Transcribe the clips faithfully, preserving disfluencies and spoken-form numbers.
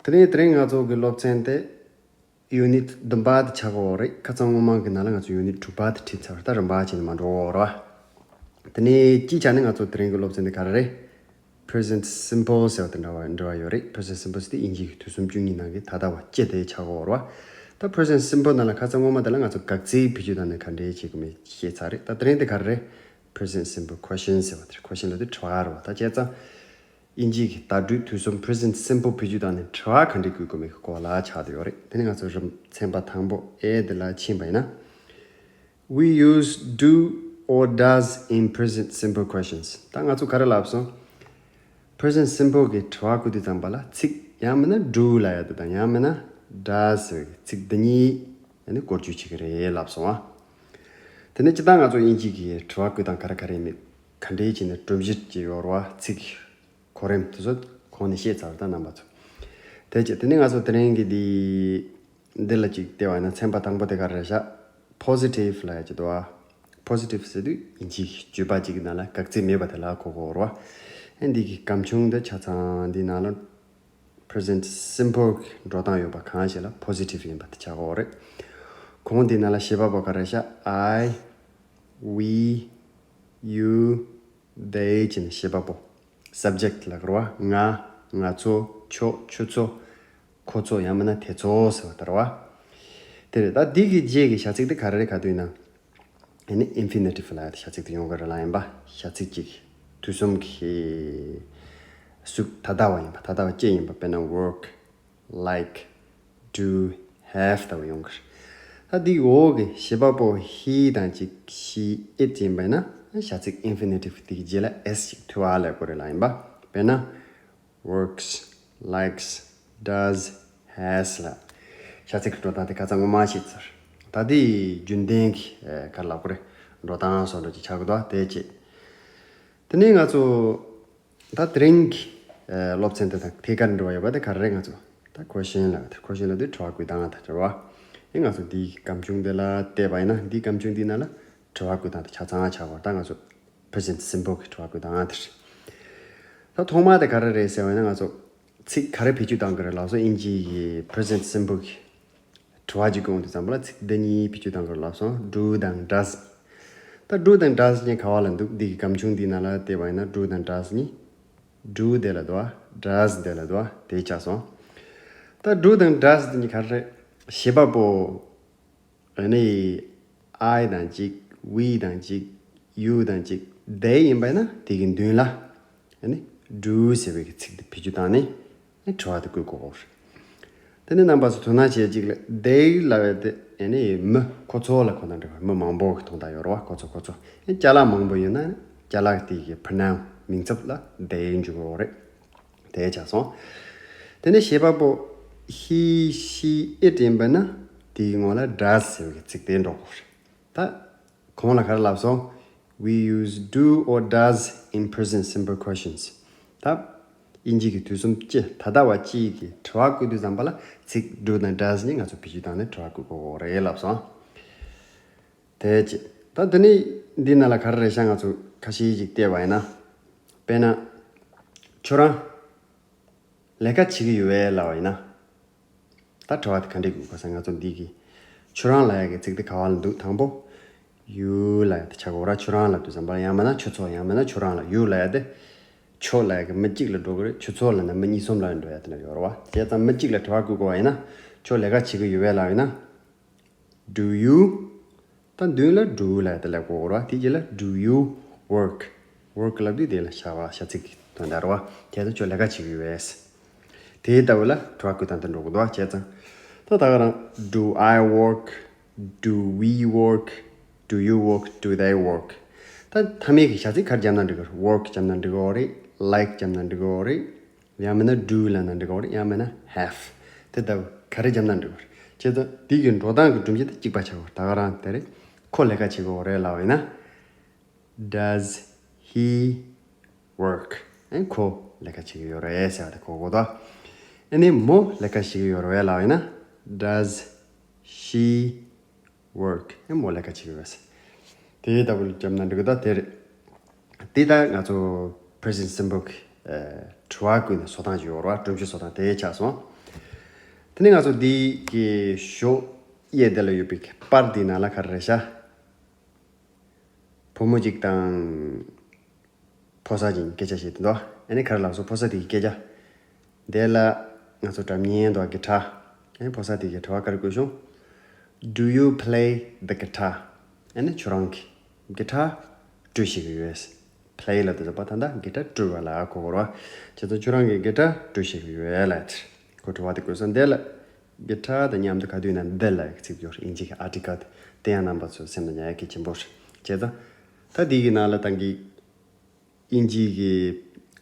དེ་ནས་དེ་རིང་ང་ཚོ་གི་སློབ་ཚན་དེ་ཡུ་ནིཊ་བདུན་པ་དེ་ཆགས་ཀྱི་ཡོད་རེད། ཁ་སང་སྔོན་མ་གི་ནང་ལ་ང་ཚོ་ཡུ་ནིཊ་དྲུག་པ་དེ་ཁྲིད་ཚར། ད་རིམ་པ་བྱས་ནས་མར་འགྲོ་གི་ཡོད་རེད་བ། དེ་ནས་སྤྱིའི་ཆ་ནས་ང་ཚོ་དེ་རིང་གི་སློབ་ཚན་དེ་ག་རེ་རེད། Present Simple ཟེར་བ་དེ་འདྲ་བ་འབྲེལ་བ་ཡོད་རེད། Present Simple ཟེར་དེ་དབྱིན་ཇི་གི་དུས་གསུམ་བཅུ་གཉིས་ནང་གི་ད་ལྟ་བ་སྤྱི་དེ་ཆགས་ཀྱི་ཡོད་རེད་བ། ད་Present Simple ནང་ལ་ཁ་སང་སྔོན་མ་དེ་ལ་ང་ཚོ་དགག་ཚིག་བེད་སྤྱོད་བཏང་ནས་ག་འདྲས་བྱེད་དགོས་མིན་བཤད་ཚར་རེད། ད་དེ་རིང་དེ་ག་རེ་རེད། Present Simple Question ཟེར་བ་དེ་རེད། Question ལབ་དུས་དྲི་བ་རེད་བ། ད་བྱས་ཙང་དབྱིན་ཇི་གི་བརྡ་སྤྲོད་དུས་གསུམ་Present Simple བེད་སྤྱོད་བཏང་ནས་དྲི་བ་ག་འདྲས་བཀོད་དགོས་མིན་གྱི་སྐོར་ལ་ཆགས་བསྡད་ཡོད་རེད། དེ་ནས་ང་ཚོ་རིམ་ཚན་པ་དང་པོ་A དེ་ལ་ཕྱིན་པ་ཡིན་ན། We use do or does in present simple questions. ད་ང་ཚོ་ག་རེ་ལབ་སོང་། Present simple གི་དྲི་བ་བཀོད་དུས་ཙམ་པ་ལ་ཚིག་ཡང་མིན་ན་do ལབ་ཡ་དེ་དང་ཡང་མིན་ན་does ཟེར་བའི་ཚིག་འདི་གཉིས་ཡང་ནི་བཀོལ་སྤྱོད་བྱེད་ཀྱི་རེད་ལབ་སོང་ཨ། དེ་ནས་སྤྱིར་བཏང་ང་ཚོ་དབྱིན་ཇི་གི་དྲི་བ་བཀོད་སྟངས་ག་རེ་ག་རེ་མེད་ག་འདྲས་བྱས་ནས་སྒྲོམ་གཞི་བྱས་ཡོད་རེད་བ། ཚིག་གོ་རིམ་དེ་ཚོ་གོང་ནས་བཤད་ཚར་བ་དང་རྣམ་པ་ཚོ། དེ་བྱས་དེ་ནས་ང་ཚོ་དེ་རིང་གི་འདི་འདི་ལ་ཅིག་བལྟས་པ་ཡིན་ན་ཚན་པ་དང་པོ་དེ་ག་རེ་རེད་ཤག Positive ལབ་ཡ་ཅིག་འདུག་ཨ། Positive ཟེར་དུས་དབྱིན་ཇིའི་བརྗོད་པ་ཅིག་གི་ནང་ལ་དགག་ཚིག་མེད་པ་དེ་ལ་གོ་དགོས་རེད་བ། ཨ་འདི་གི་སྒམ་ཆུང་འདི་ཆ་ཚང་འདི་ནང་ལ་Present Simple གི་འགྲོ་སྟངས་ཡོད་པ་གང་ཞིག་ལ་Positive ཡིན་པ་དེ་ཆགས་ཀྱི་ཡོད་རེད། གོང་འདི་ནང་ལ་བྱེད་པ་པོ་ག་རེ་ཤག I, we, you, they བྱས་ནས་བྱེད་པ་པོ། Subject ལབ་ཀྱི་རེད་བ། ང་། ང་ཚོ། ཁྱོད། ཁྱོད་ཚོ། ཁོ་ཚོ་ཡང་མིན་ན་དེ་ཚོ་ཟེར་བ་ལྟར་བ། དེ་རེད། ད་འདི་གི་རྗེས་ཀྱི་བྱ་ཚིག་དེ་ག་རེ་རེད་ག་དུས་ན། ཨ་ནི་Infinitive ལབ་ཡ་དེ་བྱ་ཚིག་དེ་ཡོང་གི་རེད་ལབ་ཡིན་པ། བྱ་ཚིག་ཅིག་དུས་གསུམ་གྱི་གཟུགས་ད་ལྟ་བ་ཡིན་པ། ད་ལྟ་བ་སྤྱི་ཡིན་པ། དཔེར་ན་work, like, do, have ལྟ་བུ་ཡོང་གི་རེད། ད་འདི་འོག་གི་བྱེད་པ་པོ་he དང་ཅིག she, it ཡིན་པ་ཡིན་ན་བྱ་ཚིག་Infinitive དེ་གི་རྗེས་ལ་S ཅིག་ཐུག་པ་ལབ་དགོས་རེད་ལབ་ཡིན་པ། དཔེར་ན། works, likes, does, has ལ་བྱ་ཚིག་གི་འགྲོ་སྟངས་དེ་ཁ་སང་སྔོན་མ་ཤེས་ཚར། ད་ལྟའི་རྒྱུན་ལྡན་གྱི་ཨེ་ག་རེ་ལབ་དགོས་རེད། འགྲོ་སྟངས་བཟོ་འདྲ་ཅིག་ཆགས་ཀྱི་འདུག་དེ་བྱས། དེ་ནས་ང་ཚོ་ད་དེ་རིང་གི་ཨེ་སློབ་ཚན་དེ་དང་ཐད་ཀར་འབྲེལ་བ་ཡོད་པ་དེ་ག་རེ་རེད། ང་ཚོ་ད་Question ལབ་དེ། Question ལབ་དུས་དྲི་བ་བཀོད་སྟངས་དང་འབྲེལ་བ། ཨེ་ང་ཚོ་འདིའི་སྒམ་ཆུང་དེ་ལ་བལྟས་པ་ཡིན་ན། འདིའི་སྒམ་ཆུང་འདིའི་ནང་ལ་དྲི་བ་བཀོད་སྟངས་དེ་ཆ་ཚང་ཆགས་པ། ད་ང་ཚོ་Present Simple གི་དྲི་བ་བཀོད་སྟངས་དེ་རེད། ད་ཐོག་མ་དེ་ག་རེ་རེད་ཟེར་བ་ཡིན་ན། ང་ཚོ་ཚིག་ག་རེ་བེད་སྤྱོད་གཏང་གི་རེད་ལབ་སོང་། དབྱིན་ཇི་ཡི་Present Simple གི་དྲི་བ་ཅིག་བཀོད་དུས་ཙམ་པ་ལ་ཚིག་འདི་གཉིས་བེད་སྤྱོད་གཏང་གི་རེད་ལབ་སོང་། Do དང་does། ད་do དང་does གཉིས་ག་བ་ལ་འདུག་འདི་གི་སྒམ་ཆུང་འདིའི་ནང་ལ་བལྟས་པ་ཡིན་ན་do དང་does གཉིས། Do དེ་ལ་འདུག་བ། Does དེ་ལ་འདུག་བ། དེ་ཆགས་སོང་། ད་do དང་does འདི་གཉིས་ག་རེ་རེད། བྱེད་པ་པོ། ཨ་ནི་I དང་གཅིག we དང་གཅིག you དང་གཅིག they ཡིན་པ་ཡིན་ན། དེ་གི་མདུན་ལ་ཨ་ནི་do ཟེར་བའི་གི་ཚིག་དེ་བེད་སྤྱོད་བཏང་ནས་ཨ་ནི་དྲི་བ་དེ་བཀོད་དགོས་རེད། དེ་ནས་རྣམ་པ་ཚོ་དོ་སྣང་བྱེད་ཅིག་ལ། They ལབ་ཡ་དེ་ཨ་ནི་མི་ཁོ་ཚོ་ལ་གོ་ན་འགྲིག་གི་རེད། མི་མང་པོ་གི་དོན་དག་ཡོད་རེད་བ། ཁོ་ཚོ་ཁོ་ཚོ། ཨ་ཅ་ལག་མང་པོ་ཡོད་ན་ཨ་ནི་ཅ་ལག་དེ་གི་pronoun མིང་ཚབ་ལ་they འཇུག་དགོས་རེད། དེ་ཆགས་སོང་། དེ་ནས་བྱེད་པ་པོ་he, she, it ཡིན་པ་ན་དེའི་སྔོན་ལ་does ཟེར་བའི་ཚིག་དེ་འགྲོ་དགོས་རེད། ད་གོང་ལ་ག་རེ་ལབ་སོང་། We use do or does in present simple questions. ད་དབྱིན་ཇི་གི་དུས་གསུམ་སྤྱི། ད་ལྟ་བ་སྤྱི་གི་དྲི་བ་བཀོད་དུས་ཙམ་པ་ལ་ཚིག་do དང་does གཉིས་ང་ཚོ་བེད་སྤྱོད་བཏང་ནས་དྲི་བ་བཀོད་དགོས་རེད་ལབ་སོང་། དེ་བྱས། ད་དེ་ནས་འདི་ནང་ལ་ག་རེ་རེད་ཤག་ང་ཚོ་ཁ་ཤས་ཅིག་བལྟས་པ་ཡིན་ན། དཔེར་ན། ཁྱོད་རང་ལས་ཀ་བྱེད་ཀྱི་ཡོད་པས་ལབ་པ་ཡིན་ན། ད་དྲི་བ་དེ་ག་འདྲས་དགོས་ག་ཟེར། ང་ཚོ་འདི་གི་ཁྱོད་རང་ལབ་ཡ་གི་ཚིག་དེ་ག་བ་ལ་འདུག་དང་པོ་you ལབ་ཡ་དེ་ཆགས་ཀྱི་ཡོད་རེད། ཁྱོད་རང་ལབ་དུས་ཙམ་པ་ཡང་མིན་ན་ཁྱོད་ཚོ། ཡང་མིན་ན་ཁྱོད་རང་ལབ། you ལབ་ཡ་དེ་ཁྱོད་ལབ་ཡ་གི་མི་གཅིག་ལ་འགྲོ་གི་རེད། ཁྱོད་ཚོ་ལབ་ན་མི་གཉིས་གསུམ་ལ་འགྲོ་ཡ་དེ་འདྲ་ཡོད་རེད་བ། བྱས་ཙང་མི་གཅིག་ལ་དྲི་བ་བཀོད་དགོས་པ་ཡིན་ན། ཁྱོད་ལས་ཀ་བྱེད་ཀྱི་ཡོད་པས་ལབ་ཡིན་ན། Do you? ད་མདུན་ལ་do ལབ་ཡ་དེ་ལབ་དགོས་རེད་བ། དེ་རྗེས་ལ་do you work? Work ལབ་དུས་དེ་ལ་བྱ་བ། བྱ་ཚིག་གི་དོན་དག་རེད་བ། དེ་ལྟར་ཁྱོད་ལས་ཀ་བྱེད་ཀྱི་ཡོད་པས། དེ་ལྟ་བུ་ལ་དྲི་བ་བཀོད་སྟངས་དེ་འགྲོ་གི་འདུག་བ། བྱས་ཙང་ད་ད་ག་རང་do I work? Do we work? Do you work? Do they work? ད་མཐའ་མའི་གི་བྱ་ཚིག་ག་རེ་བརྒྱབ་ན་འགྲིག་གི་རེད། Work བརྒྱབ་ན་འགྲིག་གི་རེད། Like བརྒྱབ་ན་འགྲིག་གི་རེད། ཡང་མིན་ན་do ལབ་ན་འགྲིག་གི་རེད། ཡང་མིན་ན་have དེ་ལྟ་བུ་ག་རེ་བརྒྱབ་ན་འགྲིག་གི་རེད། བྱས་ཙང་དེ་གི་འགྲོ་སྟངས་ཀྱི་སྒྲོམ་གཞི་དེ་གཅིག་པ་ཆགས་དགོས། ད་ག་རང་དེ་རེད། ཁོ་ལས་ཀ་བྱེད་ཀྱི་ཡོད་རེད་ལབ་པ་ཡིན་ན། Does he work? ཨེ་ཁོ་ལས་ཀ་བྱེད་ཀྱི་ཡོད་རེད་ཟེར་བ་དེ་གོ་དགོས་དོ། ཨ་ནི་མོ་ལས་ཀ་བྱེད་ཀྱི་ཡོད་རེད་ལབ་པ་ཡིན་ན། Does she work? ཨེ་མོ་ལས་ཀ་བྱེད་ཀྱི་ཡོད་རེད། དེ་ལྟ་བུ་བརྒྱབ་ན་འགྲིག་གི་འདུག་དེ་རེད། དེ་ལྟར་ང་ཚོ་Present Simple གི་ཨ་དྲི་བ་བཀོད་ནས་བཟོ་སྟངས་ཅིག་ཡོད་རེད་བ། སྒྲོམ་གཞི་བཟོ་སྟངས་དེ་ཆགས་སོང་། དེ་ནས་ང་ཚོ་འདི་གི་ཞོགས་གཡས་དེ་ལ་ཡོད་པའི་པར་འདི་ནང་ལ་ག་རེ་རེད་ཤག་བུ་མོ་གཅིག་དང་ཕོ་གསར་གཅིག་སྐད་ཆ་བཤད་དེ་འདུག་ཨ་ནི་ག་རེ་ལབ་སོང་ཕོ་གསར་དེ་གི་སྐད་ཆ། དེ་ལ་ང་ཚོ་སྒྲ་སྙན་འདུག་གི་ཊར། ཨ་ནི་ཕོ་གསར་དེ་གི་དྲི་བ་ག་རེ་བཀོད་བྱུང་། Do you play the guitar? ཨ་ནི་ཁྱོད་རང་གི་གི་ཊར་དཀྲོལ་ཤེས་ཀྱི་ཡོད། པ་ལེ་ལབ་དུས་ཙམ་པ་ད་ལྟ་གི་ཊར་དཀྲོལ་བ་ལ་གོ་དགོས་རེད་བ། བྱས་ཙང་ཁྱོད་རང་གི་གི་ཊར་དཀྲོལ་ཤེས་ཀྱི་ཡོད་ལབ་དེ། ཁོ་དྲི་བ་དེ་བཀོད་སོང་། དེ་ལ་གི་ཊར་དང་མཉམ་དུ་ག་དུས་ན་the ལབ་ཀྱི་ཚིག་ཡོད་རེད། དབྱིན་ཇི་གི་ཨར་ཊི་ཀལ་དེ། དེ་ཡང་རྣམ་པ་ཚོས་སེམས་ལ་ཉར་ཡ་གལ་ཆེན་པོ་རེད། བྱས་ཙང་ད་འདི་གི་ནང་ལ་ད་གི་དབྱིན་ཇི་གི་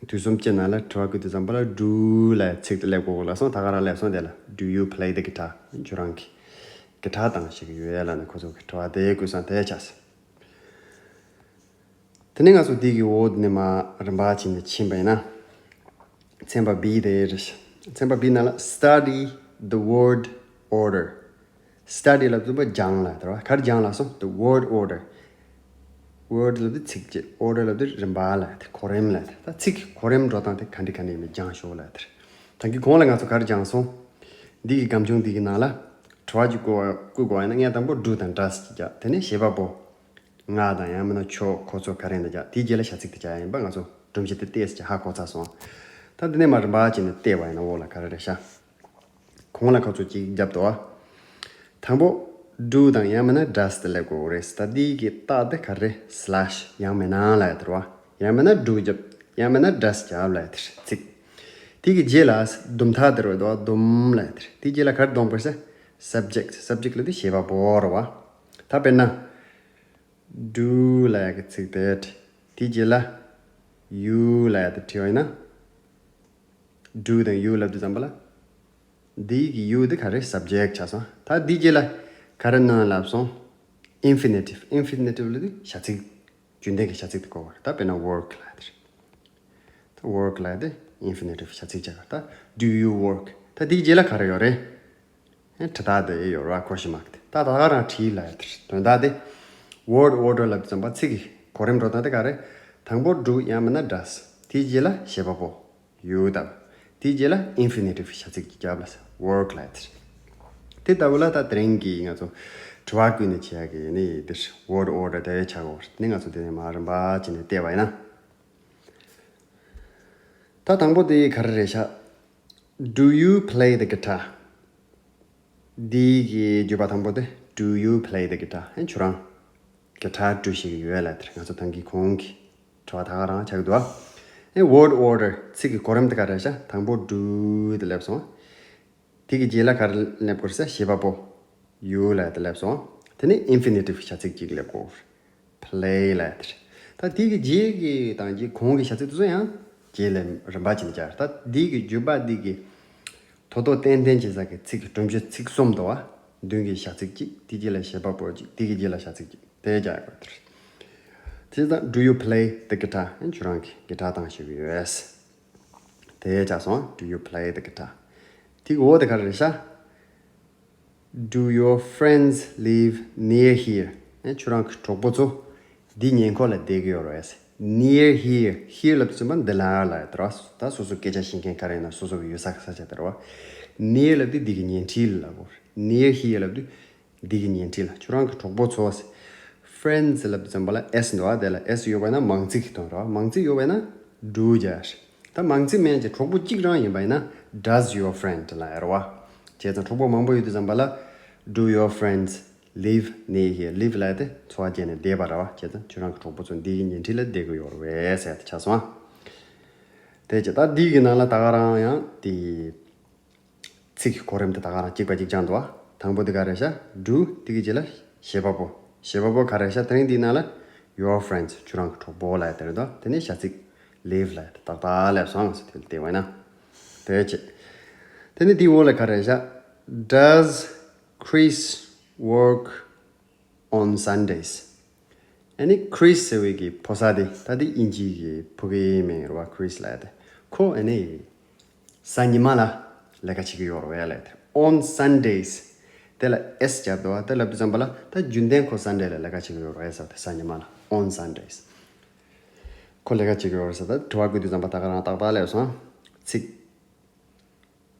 དུས་གསུམ་སྤྱི་ནང་ལ་དྲི་བ་བཀོད་དུས་ཙམ་པ་ལ་do ལབ་ཚིག་དེ་སླེབས་དགོས་ལབ་སོང་། ད་ག་རང་སླེབས་སོང་། དེ་ལ་Do you play the guitar? ཁྱོད་རང་གིས་གི་ཊར་བཏང་ཤེས་ཀྱི་ཡོད་ལབ་ནས་ཁོ་ཚོ་གི་དྲི་བ་དེ་བཀོད་སོང་། དེ་ཆགས་སོང་། དེ་ནས་ང་ཚོ་འདི་གི་འོག་ནས་མར་རིམ་པ་བྱས་ནས་ཕྱིན་པ་ཡིན་ན། ཚན་པ་B དེ་རེད། ཚན་པ་B ནང་ལ་study the word order. study ལབ་དུས་པ་སྦྱང་ལབ་དེ་རེད་བ། ག་རེ་སྦྱང་ལབ་སོང་། the word order. word ལབ་དུས་ཚིག་ཅིག order ལབ་དུས་རིམ་པ་ལབ་དེ། གོ་རིམ་ལབ་དེ། ད་ཚིག་གི་གོ་རིམ་འགྲོ་སྟངས་དེ་ག་འདྲ་ག་འདྲ་ཡིན་མིན་སྦྱང་ཤོག་ལབ་དེ་རེད། ད་གི་གོང་ལ་ང་ཚོ་ག་རེ་སྦྱངས་སོང་། འདི་གི་སྒམ་ཆུང་འདི་གི་ནང་ལ་དྲི་བ་ཅིག་བཀོད་པ་བཀོད་དགོས་ཡིན་ན། ངས་དང་པོ་do དང་does ཅིག་རྒྱག་དེ་ནས་བྱེད་པ་པོ། ང་དང་ཡང་མིན་ན་ཁྱོད། ཁོ་ཚོ། ག་རེ་ཡིན་ན་རྒྱག་དེའི་རྗེས་ལ་བྱ་ཚིག་དེ་རྒྱག་ཡ་ཡིན་པ་ང་ཚོ་སྒྲོམ་གཞི་དེ་བལྟས་ཚེ་ཧ་གོ་ཚར་སོང་། ད་འདི་ནས་མར་རིམ་པ་བྱས་ནས་བལྟས་པ་ཡིན་ན་འོག་ལ་ག་རེ་རེད་ཤག་གོང་ལ་ཁོ་ཚོ་གཅིག་བརྒྱབ་འདུག་བ། དང་པོ་do དང་ཡང་མིན་ན་does དེ་སླེབས་དགོས་རེད། ད་འདི་གི་རྟགས་དེ་ག་རེ། slash ཡང་མིན་ན་ལབ་ཡ་དེ་རེད་བ། ཡང་མིན་ན་do བརྒྱབ། ཡང་མིན་ན་does བརྒྱབ་ལབ་ཡ་དེ་རེད། ཚིག་དེ་གི་རྗེས་ལ་སྡོམ་རྟགས་དེ་རེད་འདུག་བ། སྡོམ་ལབ་ཡ་དེ་རེད། དེ་རྗེས་ལ་ག་རེ་སྡོམ་དགོས་ཟེར། subject subject ལབ་དུས་བྱེད་པ་པོ་རེད་བ། ད་དཔེར་ན། do ལབ་ཡ་གི་ཚིག་དེ། དེའི་རྗེས་ལ་you ལབ་ཡ་དེ་བྲིས་པ་ཡིན་ན། do དང་you ལབ་དུས་ཙམ་པ་ལ། འདི་གི་you དེ་ག་རེ། subject ཆགས་སོང་། ད་འདིའི་རྗེས་ལ་ག་རེ་སྣོན་ལབ་སོང་། infinitive infinitive ལབ་དུས་བྱ་ཚིག་རྒྱུན་ལྡན་གྱི་བྱ་ཚིག་དེ་གོ་བ་རེད། ད་དཔེར་ན་work ལབ་ཡ་དེ་རེད། ད་work ལབ་ཡ་དེ་infinitive བྱ་ཚིག་ཅིག་རེད། ད་do you work? ད་འདིའི་རྗེས་ལ་ག་རེ་ཡོད་རེད། ཨེ། དྲི་རྟགས་དེ་ཡོད་རེད་བ། question mark དེ། ད་ད་ག་རང་བྲིས་ལབ་ཡ་དེ་རེད། དོན་དག་དེ་word order ལབ་དུས་ཙམ་པ་ཚིག་གི་གོ་རིམ་འགྲོ་སྟངས་དེ་ག་རེ། དང་པོ་do ཡང་མིན་ན་does། དེའི་རྗེས་ལ་བྱེད་པ་པོ་you དང་། དེའི་རྗེས་ལ་infinitive བྱ་ཚིག་ཅིག་བརྒྱབ་ལ་work ལབ་ཡ་དེ་རེད། དེ་ལྟ་བུ་ལ་ད་དེ་རིང་གི་ང་ཚོ་དྲི་བ་བཀོད་ནས་བྱེད་ཡ་གི་ནི་འདིར་word order དེ་ཆགས་ཡོད་རེད། དེ་ནས་ང་ཚོ་དེ་ནས་མར་རིམ་པ་བྱས་ནས་བལྟས་པ་ཡིན་ན། ད་དང་པོ་དེ་ག་རེ་རེད་ཤག Do you play the guitar? འདི་གི་བརྗོད་པ་དང་པོ་དེ། Do you play the guitar? ཨེ། ཁྱོད་རང་གི་ཊར་དཀྲོལ་ཤེས་ཀྱི་ཡོད་ལབ་དེ་རེད། ང་ཚོ་ད་གིན་གོང་གི་དྲི་བ་ད་ག་རང་ཆགས་ཀྱི་འདུག་ཨ། ཨེ། word order ཚིག་གི་གོ་རིམ་དེ་ག་རེ་རེད་ཤག་དང་པོ་do དེ་སླེབས་སོང་། དེ་གི་རྗེས་ལ་ག་རེ་སླེབས་དགོས་རེད་ཟེར། བྱེད་པ་པོ། you ལབ་དེ་སླེབས་སོང་། དེ་ནས་infinitive བྱ་ཚིག་ཅིག་སླེབས་དགོས། play ལབ་དེ་རེད། ད་དེ་གི་རྗེས་ཀྱི་དང་གི་གོང་གི་བྱ་ཚིག་དེ་ཚོ་ཡང་རྗེས་ལ་རིམ་པ་བྱས་ནས་བྱ། ད་དེ་གི་བརྗོད་པ་འདི་གི་ཐོག་ཐོག་ཏན་ཏན་བྱེད་ས་གི་ཚིག་གི་སྒྲོམ་གཞི་ཚིག་གསུམ་འདུག་བ། མདུན་གྱི་བྱ་ཚིག་གཅིག་དེ་རྗེས་ལ་བྱེད་པ་པོ་གཅིག་དེ་གི་རྗེས་ལ་བྱ་ཚིག་གཅིག་དེ་རྒྱག་དགོས་དེ་རེད། བྱས་ཙང་do you play the guitar? ཨེ། ཁྱོད་རང་གིས་གི་ཊར་བཏང་ཤེས་ཀྱི་ཡོད། དེ་ཆགས་སོང་། Do you play the guitar? དེ་གི་འོག་དེ་ག་རེ་རེད་ཤག Do your friends live near here? ཨེ། ཁྱོད་རང་གི་གྲོགས་པོ་ཚོ་འདི་ཉེ་འཁོར་ལ་བསྡད་ཀྱི་ཡོད་རེད། Near here. Here ལབ་དུས་ཙམ་པ་འདི་ལ་ལབ་ཡ་དེ་རེད་བ། ད་སོ་སོ་སྐད་ཆ་བཤད་མཁན་ག་རེ་ཡིན་ན་སོ་སོ་གི་ཡོད་ས་གི་ས་ཆ་དེ་རེད་བ། Near ལབ་དུས་འདི་གི་ཉེ་འཁྲིས་ལ་ལབ་དགོས་རེད། Near here ལབ་དུས་འདི་གི་ཉེ་འཁྲིས་ལ། ཁྱོད་རང་གི་གྲོགས་པོ་ཚོ། Friends ལབ་དུས་ཙམ་པ་ལ་S འདུག་བ། དེ་ལ་S ཡོད་པ་ཡིན་ན་མང་ཚིག་གི་དོན་རེད་བ། མང་ཚིག་ཡོད་པ་ཡིན་ན་do རྒྱག་ཡ་རེད། ད་མང་ཚིག་མིན་གྱི་གྲོགས་པོ་གཅིག་རང་ཡིན་པ་ཡིན་ན་does your friend ལབ་ཡ་རེད་བ། བྱས་ཙང་གྲོགས་པོ་མང་པོ་ཡོད་དུས་ཙམ་པ་ལ། Do your friends live near here? Live ལབ་དེ་འཚོ་བ་སྐྱེལ་ནས་བསྡད་པ་རེད་བ། བྱས་ཙང་ཁྱོད་རང་གི་གྲོགས་པོ་ཚོ་འདི་གི་ཉེ་འཁྲིས་ལ་བསྡད་ཀྱི་ཡོད་རེད་ཟེར་ཡ་དེ་ཆགས་སོང་ཨ། དེ་བྱས་ད་འདི་གི་ནང་ལ་ད་ག་རང་ཡང་དེ་ཚིག་གི་གོ་རིམ་དེ་ད་ག་རང་གཅིག་པ་གཅིག་རྐྱང་འདུག་བ། དང་པོ་དེ་ག་རེ་རེད་ཤག do དེ་གི་རྗེས་ལ་བྱེད་པ་པོ། བྱེད་པ་པོ་ག་རེ་རེད་ཤག་དེ་རིང་འདིའི་ནང་ལ་your friends ཁྱོད་རང་གི་གྲོགས་པོ་ལབ་ཡ་དེ་རེད་དོ། དེ་ནས་བྱ་ཚིག live ལབ་ཡ་དེ་ཏག་ཏག་སླེབས་སོང་ང་ཚོ་དེ་ལ་བལྟས་པ་ཡིན་ན། དེ་བྱས། དེ་ནས་དེའི་འོག་ལ་ག་རེ་རེད་ཤག Does Chris work on Sundays? ཨ་ནི་Chris ཟེར་བའི་གི་ཕོ་གསར་དེ། ད་དེ་དབྱིན་ཇིའི་གི་ཕྲུ་གུའི་མིང་རེད་བ། Chris ལབ་ཡ་དེ། ཁོ་ཨ་ནི་གཟའ་ཉི་མ་ལ་ལས་ཀ་བྱེད་ཀྱི་ཡོད་རེད་བས་ལབ་ཡ་དེ། On Sundays དེ་ལ་S རྒྱབ་འདུག་བ། དེ་ལབ་དུས་ཙམ་པ་ལ་ད་རྒྱུན་ལྡན་ཁོ་Sunday ལ་ལས་ཀ་བྱེད་ཀྱི་ཡོད་རེད་ཟེར་བ་དེ། གཟའ་ཉི་མ་ལ་On Sundays ཁོ་ལས་ཀ་བྱེད་ཀྱི་ཡོད་རེད་ཟེར། ད་དྲི་བ་བཀོད་དུས་ཙམ་པ་ད་ག་རང་ཏག་ཏག་སླེབས་སོང་ཚིག་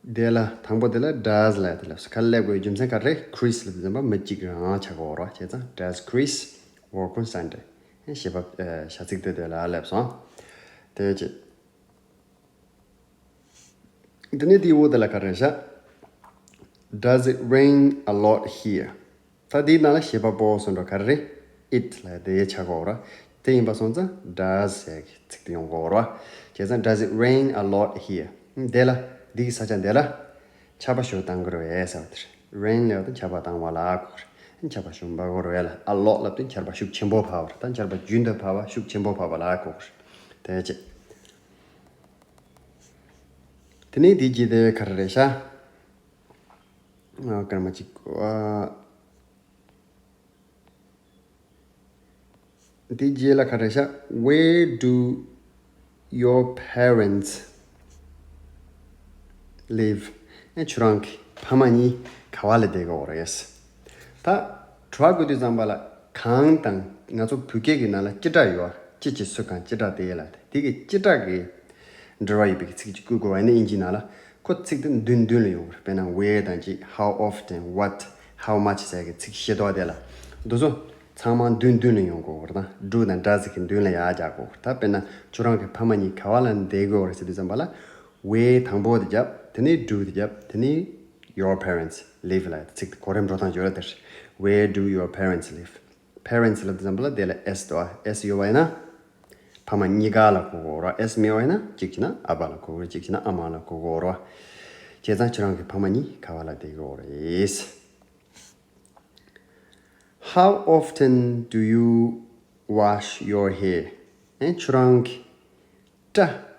དེ་ལ་དང་པོ་དེ་ལ་does ལབ་དེ་ལབ་སོང་། ག་ལ་སླེབས་དགོས་རྒྱུ་མཚན་ག་རེ། Chris ལབ་དུས་ཙམ་པ་མི་གཅིག་རང་ཆགས་དགོས་རེད་བ། བྱས་ཙང་does Chris work on Sunday? བྱེད་པ་བྱ་ཚིག་དེ་དེ་ལ་སླེབས་སོང་། དེ་བྱས། དེ་ནས་དེའི་འོག་དེ་ལ་ག་རེ་བཞག Does it rain a lot here? ད་དེའི་ནང་ལ་བྱེད་པ་པོ་སོང་འགྲོ་ག་རེ་རེད། It ལབ་དེ་ཆགས་དགོས་རེད་བ། དེ་ཡིན་པ་སོང་ཙང་does ཟེར་གྱི་ཚིག་དེ་ཡོང་དགོས་རེད་བ། བྱས་ཙང་does it rain a lot here? དེ་ལ་འདི་གི་ས་ཆ་འདི་ལ་ཆར་པ་ཞིག་བཏང་གི་རེད་བས་ཟེར་བ་དེ་རེད། rain ལབ་དུས་ཆར་པ་བཏང་བ་ལ་གོ་རེད། ཆར་པ་ཞིག་འབབ་གི་རེད་བས་ལ། a lot ལབ་དུས་ཆར་པ་ཤུགས་ཆེན་པོ་བབས་པ་རེད། ད་ཆར་པ་རྒྱུན་དུ་བབས་པ་ཤུགས་ཆེན་པོ་བབས་པ་ལ་གོ་རེད། དེ་བྱས། དེ་ནས་དེའི་རྗེས་དེ་ག་རེ་རེད་ཤག་ཨ། སྐར་མ་གཅིག་ཨ། དེའི་རྗེས་ལ་ག་རེ་ཤག Where do your parents live? ཨེ། ཁྱོད་རང་གི་ཕ་མ་གཉིས་ག་བ་ལ་བསྡད་ཀྱི་ཡོད་རེད། ད་དྲི་བ་བཀོད་དུས་ཙམ་པ་ལ་གང་དང་། ང་ཚོ་བོད་སྐད་ཀྱི་ནང་ལ་སྤྱི་སྒྲ་ཡོད་བ། ཅི་ཅི་སུ་གང་སྤྱི་སྒྲ་དེ་ལ་དེ་གི་སྤྱི་སྒྲ་གི་འབྲེལ་བ་ཡོད་པའི་ཚིག་ཅིག་བཀོད་དགོས་པ་ཡིན་ན། དབྱིན་ཇིའི་ནང་ལ་ཁོ་ཚིག་དེ་མདུན་མདུན་ལ་ཡོང་བར། དཔེར་ན་where དང་གཅིག how often, what, how much ཟེར་གི་ཚིག་ཤེས་རྟོགས་དེ་ལ་འདུག་སོ། ཚང་མ་མདུན་མདུན་ལ་ཡོང་དགོས་བར་དང་། do དང་does གི་མདུན་ལ་ཡར་རྒྱག་དགོས་བར། ད་དཔེར་ན་ཁྱོད་རང་གི་ཕ་མ་གཉིས་ག་བ་ལ་བསྡད་དགོས་བར་ཟེར་དུས་ཙམ་པ་ལ་where དང་པོ་དེ་རྒྱབ། དེ་ནས་do དེ་རྒྱབ། དེ་ནས your parents live ལ་ཚིག་གོ་རིམ་འགྲོ་སྟངས་ཡོད་ར་དེར། Where do your parents live? Parents ལབ་དུས་ཙམ་པ་ལ་དེ་ལ་s འདུག་ཨ། s ཡོད་པ་ཡིན་ན། ཕ་མ་གཉིས་ཀ་ལ་གོ་དགོས་རེད། s མེད་པ་ཡིན་ན་གཅིག་བྱས་ན་ཨ་ཕ་ལ་གོ་དགོས་རེད། གཅིག་བྱས་ན་ཨ་མ་ལ་གོ་དགོས་རེད། བྱས་ཙང་ཁྱེད་རང་གི་ཕ་མ་གཉིས་ག་བ་ལ་བསྡད་ཀྱི་ཡོད་རེད། How often do you wash your hair? ཨེ། ཁྱོད་རང་གི་སྐྲ་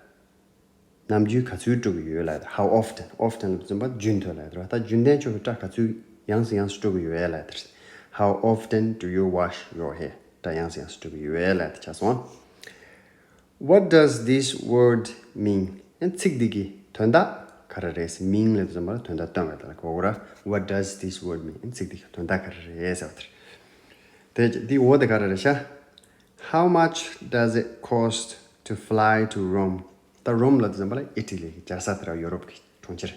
ནམ་རྒྱུན་ག་ཚོད་བཀྲུ་གི་ཡོད་ལབ། How often? often ལབ་དུས་ཙམ་པ་རྒྱུན་དུ་ལབ་རེད་བ། ད་རྒྱུན་ལྡན་ཁྱོད་ཀྱི་སྐྲ་ག་ཚོད་ཡང་སེ་ཡང་སེ་བཀྲུ་གི་ཡོད་ལབ་དེ་རེད། How often do you wash your hair? སྐྲ་ཡང་སེ་ཡང་སེ་བཀྲུ་གི་ཡོད་ལབ་དེ་ཆགས་སོང་། What does this word mean? ཨེ། ཚིག་འདི་གི་དོན་དག་ག་རེ་རེད། mean ལབ་དུས་ཙམ་པ་ལ་དོན་དག་སྟོན་པ་དེ་ལ་གོ་དགོས་ར། What does this word mean? ཨེ། ཚིག་འདི་གི་དོན་དག་ག་རེ་རེད་ཟེར་བ་དེ་རེད། དེ་འདི་འོ་དེ་ག་རེ་རེད་ཤག How much does it cost to fly to Rome? ད་རོམ་ལབ་དུས་ཙམ་པ་ལ་ཨི་ཊ་ལི་གི་རྒྱལ་ས་དེ་ར། ཡོ་རོབ་ཀྱི་གྲོང་ཁྱེར།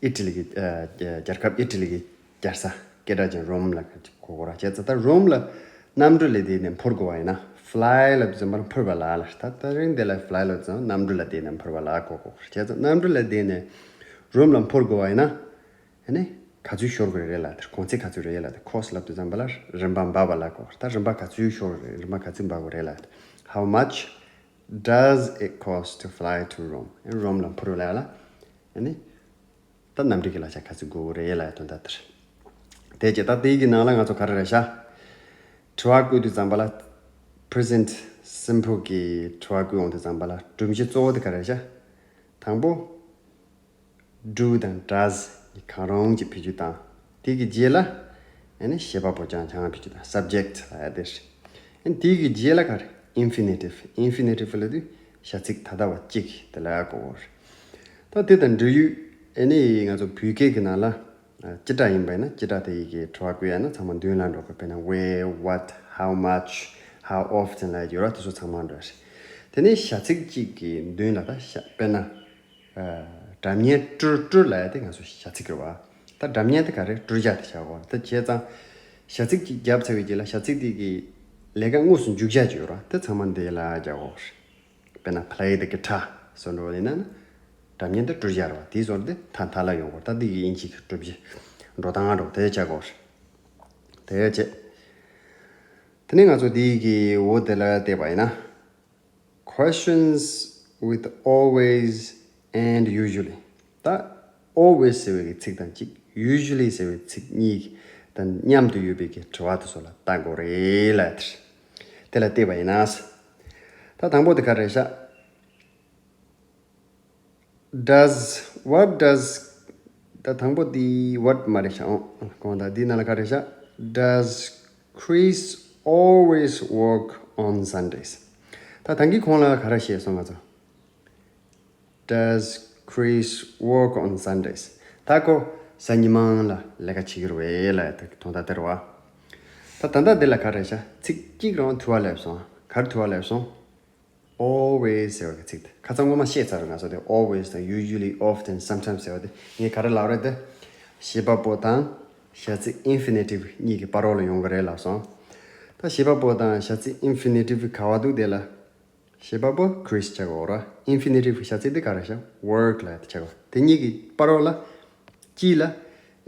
ཨི་ཊ་ལི་གི་ཨ་རྒྱལ་ཁབ་ཨི་ཊ་ལི་གི་རྒྱལ་ས་སྐད་གྲགས་ཅན་རོམ་ལ་གོ་དགོས་ར། བྱས་ཙང་ད་རོམ་ལ་གནམ་གྲུ་ལ་བསྡད་ནས་འཕུར་དགོས་པ་ཡིན་ན། fly ལབ་དུས་ཙམ་པ་འཕུར་བ་ལ་ལ། ད་ད་རིང་འདི་ལ་fly ལབ་དུས་ཙམ་གནམ་གྲུ་ལ་བསྡད་ནས་འཕུར་བ་ལ་གོ་དགོས། བྱས་ཙང་གནམ་གྲུ་ལ་བསྡད་ནས་རོམ་ལ་འཕུར་དགོས་པ་ཡིན་ན། ཨ་ནི་ག་ཚོད་ཤོར་གི་རེད་ལབ་དེ། གོང་ཚད་ག་ཚོད་རེད་ལབ་དེ། cost ལབ་དུས་ཙམ་པ་ལ་རིན་པ་འབབ་པ་ལ་གོ། ད་རིན་པ་ག་ཚོད་ཤོར་གི་རེད། རིན་པ་ག་ཚོད་འབབ་གི་རེད་ལབ་དེ། How much does it cost to fly to Rome? ཨ་ནི་རོམ་ལ་འཕུར་ལ་ལ། ཨ་ནི་ད་གནམ་གྲུ་གི་གླ་ཆ་ག་ཚོད་དགོས་གི་རེད་ལབ་དོན་དག་དེ་རེད། དེ་རྗེས་ད་དེའི་གི་ནང་ལ་ང་ཚོ་ག་རེ་རེད་ཤག་དྲི་བ་བཀོད་དུས་ཙམ་པ་ལ་present simple གི་དྲི་བ་བཀོད་ཡོང་དུས་ཙམ་པ་ལ་སྒྲོམ་གཞི་གཙོ་བོ་དེ་ག་རེ་རེད་ཤག་དང་པོ། do དང་does གང་རུང་གཅིག་ཕུད་རྒྱུ་དང་། དེ་གི་རྗེས་ལ་ཨ་ནི་བྱེད་པ་པོ་རྐྱང་རྐྱང་ཕུད་རྒྱུ་དང་། subject ལབ་ཡ་དེ་རེད། ཨ་ནི་དེ་གི་རྗེས་ལ་ག་རེ། infinitive infinitive ལབ་དུས་བྱ་ཚིག་ད་ལྟ་བ་གཅིག་དེ་ལ་གོ་དགོས་རེད། ད་དེ་དང་འབྲེལ་ཡོད་ཨ་ནི་ང་ཚོ་བོད་སྐད་ཀྱི་ནང་ལ་སྤྱི་སྒྲ་ཡིན་པ་ཡིན་ན་སྤྱི་སྒྲ་དེ་ཡི་གེ་དྲི་བ་བཀོད་ཡ་ན་ཚང་མ་མདུན་ལ་འགྲོ་དགོས། དཔེར་ན་where, what, how much, how often ལབ་ཡ་ཡོད་ར། དེ་ཚོ་ཚང་མ་འགྲོ་ཡ་རེད། དེ་ནས་བྱ་ཚིག་གཅིག་གི་མདུན་ལ་ད་བྱ། དཔེར་ན། སྒྲ་སྙན་དཀྲོལ། དཀྲོལ་ལབ་ཡ་དེ་ང་ཚོ་བྱ་ཚིག་རེད་བ། ད་སྒྲ་སྙན་དེ་ག་རེ། དཀྲོལ་བྱ་དེ་བྱ་བ། ད་བྱས་ཙང་བྱ་ཚིག་ཅིག་བརྒྱབ་ཚར་བའི་རྗེས་ལ་བྱ་ཚིག་དེ་གི་ལས་ཀ་དངོས་སུ་འཇུག་བྱ་ཅིག་ཡོད་རེད་བ། དེ་ཚང་མ་འདི་ལ་རྒྱག་དགོས་རེད། དཔེར་ན་play the guitar བཟོ་འདྲ་ཡིན་ན་ནི་སྒྲ་སྙན་དེ་དཀྲོལ་བྱ་རེད་བ། དེའི་ཟུར་དེ་མཐའ་མཐའ་ལ་ཡོང་དགོས་རེད། ད་འདི་གི་དབྱིན་ཇི་གི་དཀྲོལ་བྱ་འགྲོ་སྟངས་འགྲོ་དེ་བྱ་དགོས་རེད། དེ་བྱས། དེ་ནས་ང་ཚོ་འདི་གི་འོ་དེ་ལ་བལྟས་པ་ཡིན་ན། Questions with always and usually. ད་always ཟེར་བའི་གི་ཚིག་དང་གཅིག usually ཟེར་བའི་ཚིག་གཉིས་དང་མཉམ་དུ་ཡོད་པའི་གི་དྲི་བ་དེ་ཚོ་ལ་བལྟ་དགོས་རེད་ལབ་དེ་རེད། དེ་ལ་བལྟས་པ་ཡིན་ན། ད་དང་པོ་དེ་ག་རེ་རེད་ཤག Does what does ད་དང་པོ་འདི་what མ་རེད་ཤག་ཨོ། གོང་ད་འདི་ནང་ལ་ག་རེ་ཤག Does Chris always work on Sundays? ད་ད་གིན་གོང་ལ་ག་རེ་བཤད་སོང་ང་ཚོ། Does Chris work on Sundays? ད་ཁོ་གཟའ་ཉི་མ་ལ་ལས་ཀ་བྱེད་ཀྱི་རེད་པས་ལབ་ཡ་དེ་དོན་དག་དེ་རེད་བ། ད་ད་ལྟ་འདི་ལ་ག་རེ་ཤག་ཚིག་གཅིག་རང་ཐུ་བ་སླེབས་སོང་། ག་རེ་ཐུ་བ་སླེབས་སོང་། always ཟེར་བ་གི་ཚིག་དེ་ཁ་སང་སྔོན་མ་བཤད་ཚར་རེད། ང་ཚོ་དེ་always དང་usually, often, sometimes ཟེར་བ་དེ་ངས་ག་རེ་ལབ་རེད་དེ། བྱེད་པ་པོ་དང་བྱ་ཚིག་infinitive གཉིས་ཀྱི་བར་རོ་ལ་ཡོང་གི་རེད་ལབ་སོང་། ད་བྱེད་པ་པོ་དང་བྱ་ཚིག་infinitive ག་བ་འདུག་དེ་ལ། བྱེད་པ་པོ་Chris བྱ་དགོས་ར། infinitive བྱ་ཚིག་དེ་ག་རེ་བྱ། work ལབ་དེ་བྱ་དགོས། དེ་གཉིས་ཀྱི་བར་རོ་ལ་དཀྱིལ་ལ་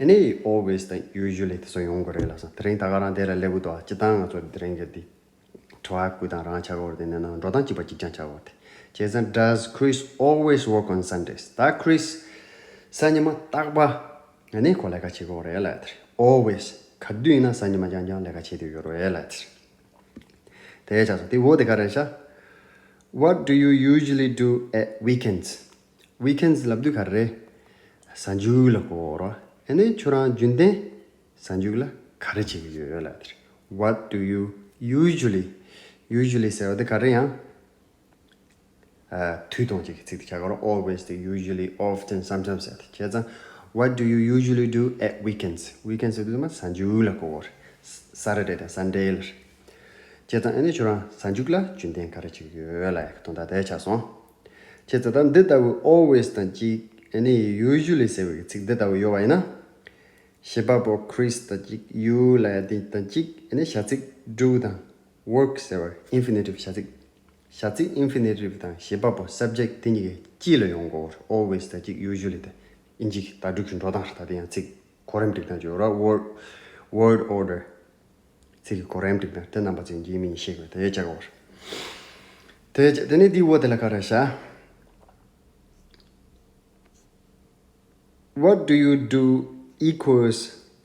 ཨ་ནི་always དང་usually དེ་ཚོ་ཡོང་གི་རེད་ལབ་སོང་། དེ་རིང་ད་ག་རང་དེ་ལ་སླེབས་གི་འདུག་སྤྱིར་བཏང་ང་ཚོ་དེ་རིང་གི་དེ་དྲི་བ་བཀོད་སྟངས་རང་ཆགས་ཀྱི་ཡོད་རེད། དེ་ནས་ན་འགྲོ་སྟངས་གཅིག་པ་གཅིག་རྐྱང་ཆགས་ཀྱི་ཡོད་རེད། བྱས་ཙང་does Chris always work on Sundays? ད་Chris གཟའ་ཉི་མ་རྟག་པ་ཨ་ནི་ཁོ་ལས་ཀ་བྱེད་ཀྱི་ཡོད་རེད་ལབ་དེ་རེད། always ག་དུས་ཡིན་ན་གཟའ་ཉི་མ་རྐྱང་རྐྱང་ལས་ཀ་བྱེད་དུ་ཡོད་རེད་ལབ་དེ་རེད། དེ་ཆགས་སོང་། དེ་འོ་དེ་ག་རེ་བྱ། What do you usually do at weekends? weekends ལབ་དུས་ག་རེ་རེད། གཟའ་མཇུག་ལ་གོ་རོ། ཨ་ནི་ཁྱོད་རང་རྒྱུན་ལྡན་གཟའ་མཇུག་ལ་ག་རེ་བྱེད་ཀྱི་ཡོད་ལབ་དེ་རེད། What do you usually usually ཟེར་བ་དེ་ག་རེ་ཡང་ཨ། དུས་གཏོང་བྱེད་ཀྱི་ཚིག་དེ་ཆགས་ཀྱི་རེད། always དེ་usually, often, sometimes ཟེར་དེ། བྱས་ཙང་what do you usually do at weekends? weekends ཟེར་དུས་མ་གཟའ་མཇུག་ལ་གོ་གོ་རེད། Saturday དང་Sunday ལ་རེད། བྱས་ཙང་ཨ་ནི་ཁྱོད་རང་གཟའ་མཇུག་ལ་རྒྱུན་ལྡན་ག་རེ་བྱེད་ཀྱི་ཡོད་ལབ་ཡག་གི་དོན་དག་དེ་ཆགས་སོང་། བྱས་ཙང་ད་འདི་ལྟ་བུ་always དང་གཅིག་ཨ་ནི་usually ཟེར་བའི་ཚིག་འདི་ལྟ་བུ་ཡོད་པ་ཡིན་ན། བྱེད་པ་པོ་Chris དང་གཅིག you ལབ་ཡག་དེ་དང་གཅིག་ཨ་ནི་བྱ་ཚིག་do དང་work ཟེར་བ་infinitive བྱ་ཚིག་བྱ་ཚིག་infinitive དང་བྱེད་པ་པོ་subject དེ་གཉིས་ཀྱི་དཀྱིལ་ལ་ཡོང་དགོས། always དང་གཅིག usually དང་། ཨིན་ཇི་གི་བརྡ་སྤྲོད་ཀྱི་འགྲོ་སྟངས་རེད། ད་དེ་ཡང་ཚིག་གོ་རིམ་སྒྲིག་སྟངས་ཅིག་ཡོད་ར། word word order ཚིག་གི་གོ་རིམ་སྒྲིག་སྟངས་དེ་རྣམ་པ་ཚོས་འཇིགས་མིན་ཤེས་དགོས། དེ་ཡོད་ཆགས་དགོས། དེ་དེ་ནས་དེའི་འོག་དེ་ལ་ག་རེ་བྱ། What do you do equals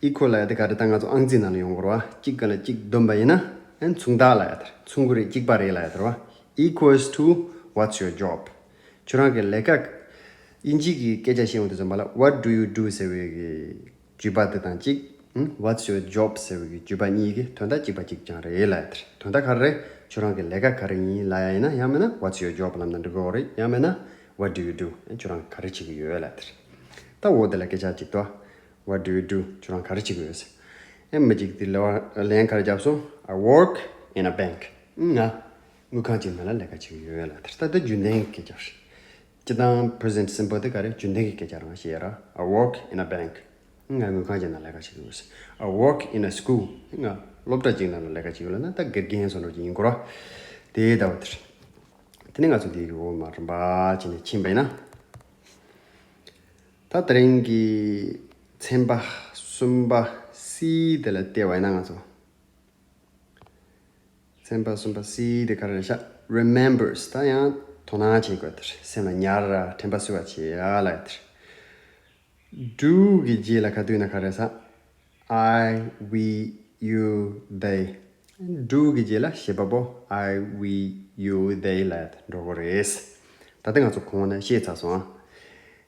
equal ལབ་ཡག་དེ་ག་རེ། ད་ང་ཚོ་ཨང་རྩིས་ནང་ལ་ཡོང་གི་རེད་བ། གཅིག་ག་ལ་གཅིག་བསྡོམས་པ་ཡིན་ན་ཨ་མཚུངས་རྟགས་ལབ་ཡག་དེ་རེད། མཚུངས་ཀྱི་རེད། གཅིག་པ་རེད་ལབ་ཡག་དེ་རེད་བ། equals to what's your job? ཁྱོད་རང་གི་ལས་ཀ། ཨིན་ཇི་གི་སྐད་ཆ་བཤད་ཡོང་དུས་ཙམ་པ་ལ་what do you do ཟེར་བའི་གི་བརྗོད་པ་དེ་དང་གཅིག་ཨུམ། What's your job ཟེར་བའི་གི་བརྗོད་པ་གཉིས་ཀྱི་དོན་དག་གཅིག་པ་གཅིག་རྐྱང་རེད་ལབ་ཡག་དེ་རེད། དོན་དག་ག་རེ་རེད། ཁྱོད་རང་གི་ལས་ཀ་ག་རེ་ཡིན་ལབ་ཡག་ཡིན་ན། ཡང་མིན་ན་What's your job ལབ་ན་འགྲིག་གི་རེད། ཡང་མིན་ན་What do you do? ཁྱོད་རང་ག་རེ་བྱེད་ཀྱི་ཡོད་ལབ་ཡག་དེ་རེད། ད་འོ་དེ་ལ་སྐད་ཆ་གཅིག་ཏོ། What do you do? ཁྱོད་རང་ག་རེ་བྱེད་ཀྱི་ཡོད་ཟེར། ཨེ་མི་གཅིག་དེ་ལ་ལན་ག་རེ་བརྒྱབ་སོང་། I work in a bank. ང་དངུལ་ཁང་གཅིག་ནང་ལ་ལས་ཀ་བྱེད་ཀྱི་ཡོད་ལབ་ཡག་དེ་རེད། ད་ལྟ་རྒྱུན་ལྡན་གྱི་སྐད་ཆ་རེད། སྤྱིར་བཏང་present simple དེ་ག་རེ། རྒྱུན་ལྡན་གྱི་སྐད་ཆ་རང་བཤད་ཡག་ར། I work in a bank. ང་དངུལ་ཁང་གཅིག་ནང་ལས་ཀ་བྱེད་ཀྱི་ཡོད། I work in a school. ང་སློབ་གྲྭ་གཅིག་ནང་ལ་ལས་ཀ་བྱེད་ཀྱི་ཡོད་ལབ་ན་ད་དགེ་རྒན་བཟོ་འདྲ་ཅིག་ཡིན་དགོས་ར། དེ་ལྟ་བུ་དེ་རེད། དེ་ནས་ང་ཚོ་དེའི་འོག་མ་རིམ་པ་བྱས་ནས་ཕྱིན་པ་ཡིན་ན། ད་དེ་རིང་གི་ཚན་པ་གསུམ་པ་C དེ་ལ་བལྟས་པ་ཡིན་ན། ང་ཚོ་ཚན་པ་གསུམ་པ་C དེ་ག་རེ་རེད་ཤག remembers. ད་ཡང་དོ་སྣང་བྱེད་དགོས་དེ་རེད། སེམས་ལ་ཉར་ར། དྲན་པ་གསོ་བ་བྱེད་ཡག་ལབ་ཡག་དེ་རེད། Do གི་རྗེས་ལ་ག་དུས་ན་ག་རེ་ཟ། I, we, you, they. Do གི་རྗེས་ལ་བྱེད་པ་པོ་I, we, you, they ལ་འགྲོ་གི་རེད། ད་ལྟ་ང་ཚོ་གོང་ནས་བཤད་ཚར་སོང་ཨ།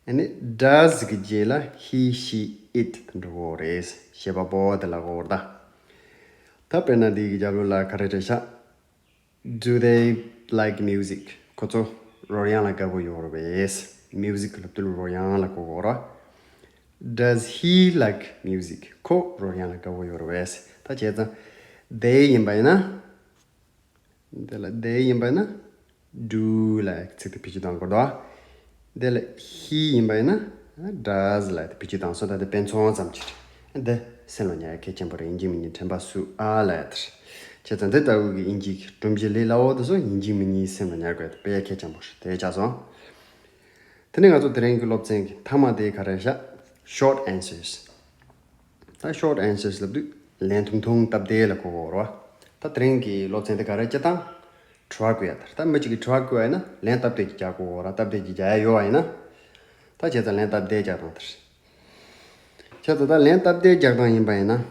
ཨ་ནི་does གི་རྗེས་ལ་he, she, it འགྲོ་གི་རེད། བྱེད་པ་པོ་དེ་ལ་གོ་བར་ད། ད་དཔེར་ན་འདི་གི་རྒྱབ་ལོགས་ལ་ག་རེ་རེད་ཤག Do they like music? ཁོ་ཚོ་རོལ་དབྱངས་ལ་དགའ་པོ་ཡོད་རེད་པས། Music ལབ་དུས་རོལ་དབྱངས་ལ་གོ་གོ་ར། Does he like music? ཁོ་རོལ་དབྱངས་ལ་དགའ་པོ་ཡོད་རེད་པས། ད་བྱས་ཙང་they ཡིན་པ་ཡིན་ན། འདི་ལ་they ཡིན་པ་ཡིན་ན་do ལབ་ཚིག་དེ་བེད་སྤྱོད་གཏང་དགོས་འདུག་དེ་ལ་he ཡིན་པ་ཡིན་ན་does ལབ་དེ་བེད་སྤྱོད་བཏང་སོང་། ད་དེ་དཔེ་མཚོན་ཙམ་ཅིག་རེད། འདི་སེམས་ལ་ཉར་ཡག་གལ་ཆེན་པོ་རེད། ཡིན་གཅིག་མིན་གཉིས་དྲན་པ་གསོ་ཨ་ལབ་ཡག་དེ་རེད། བྱས་ཙང་འདི་ལྟ་བུ་གི་དབྱིན་ཇིའི་སྒྲོམ་གཞི་ལས་སླ་བོ་དེ་ཚོ་ཡིན་གཅིག་མིན་གཉིས་སེམས་ལ་ཉར་དགོས་དེ་དཔེ་གལ་ཆེན་པོ་རེད། དེ་ཆགས་སོང་། དེ་ནས་ང་ཚོ་དེ་རིང་གི་སློབ་ཚན་གྱི་མཐའ་མ་དེ་ག་རེ་བཞག Short answers. ད་short answers ལབ་དུས་ལན་ཐུང་ཐུང་སྟབས་བདེ་ལ་གོ་དགོས་རེད་བ། ད་དེ་རིང་གི་སློབ་ཚན་དེ་ག་རེ་སྤྱིར་བཏང་དྲི་བ་བཀོད་ཡག་དེ་རེད། ད་མི་གཅིག་གིས་དྲི་བ་བཀོད་པ་ཡིན་ན་ལན་སྟབས་བདེ་ཅིག་རྒྱག་དགོས་རེད། སྟབས་བདེ་ཅིག་རྒྱག་ཡག་ཡོད་པ་ཡིན་ན། ད་བྱས་ཙང་ལན་སྟབས་བདེ་རྒྱག་སྟངས་དེ་རེད། བྱས་ཙང་ད་ལན་སྟབས་བདེ་རྒྱག་སྟངས་ཡིན་པ་ཡིན་ན།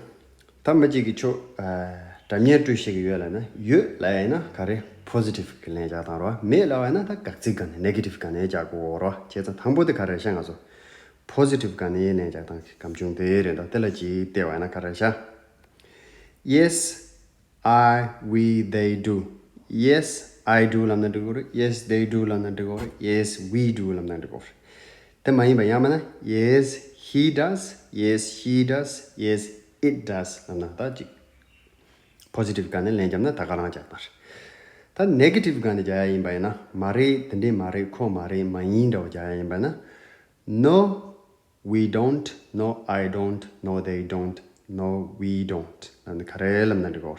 ད་མི་གཅིག་གིས་ཁྱོད་ཨ་སྒྲ་སྙན་སྤྲོད་ཤེས་ཀྱི་ཡོད་ལབ་ན། ཡོད་ལབ་ཡ་ཡིན་ན་ག་རེ་positive གི་ལན་རྒྱག་སྟངས་རེད་བ། མེད་ལབ་པ་ཡིན་ན་ད་དགག་ཚིག་སྒང་ནས་negative སྒང་ནས་རྒྱག་དགོས་རེད་བ། བྱས་ཙང་དང་པོ་དེ་ག་རེ་རེད་ཤག་ང་ཚོ་positive སྒང་ནས་ལན་རྒྱག་སྟངས་ཀྱི་སྒམ་ཆུང་དེ་རེད། ད་དེ་ལ་ཅིག་བལྟས་པ་ཡིན་ན་ག་རེ་རེད་ཤག Yes, I, we, they do. Yes, I do ལབ་ན་འགྲིག་གི་རེད། Yes, they do ལབ་ན་འགྲིག་གི་རེད། Yes, we do ལབ་ན་འགྲིག་གི་རེད། དེ་མ་ཡིན་པ་ཡང་མིན་ན་Yes, he does. Yes, she does. Yes, it does ལབ་ན་ད་ཅིག positive སྒང་ནས་ལན་བརྒྱབ་ན་ད་ག་རང་རྒྱག་སྟངས་རེད། ད་negative་སྒང་ནས་རྒྱག་ཡ་ཡིན་པ་ཡིན་ན། མ་རེད། དེ་འདྲས་མ་རེད། ཁོ་མ་རེད། མ་ཡིན་འདྲ་བོ་རྒྱག་ཡ་ཡིན་པ་ཡིན་ན། No, we don't. No, I don't. No, they don't. No, we don't. ཨ་ནི་ག་རེ་ལབ་ན་འགྲིག་གོ།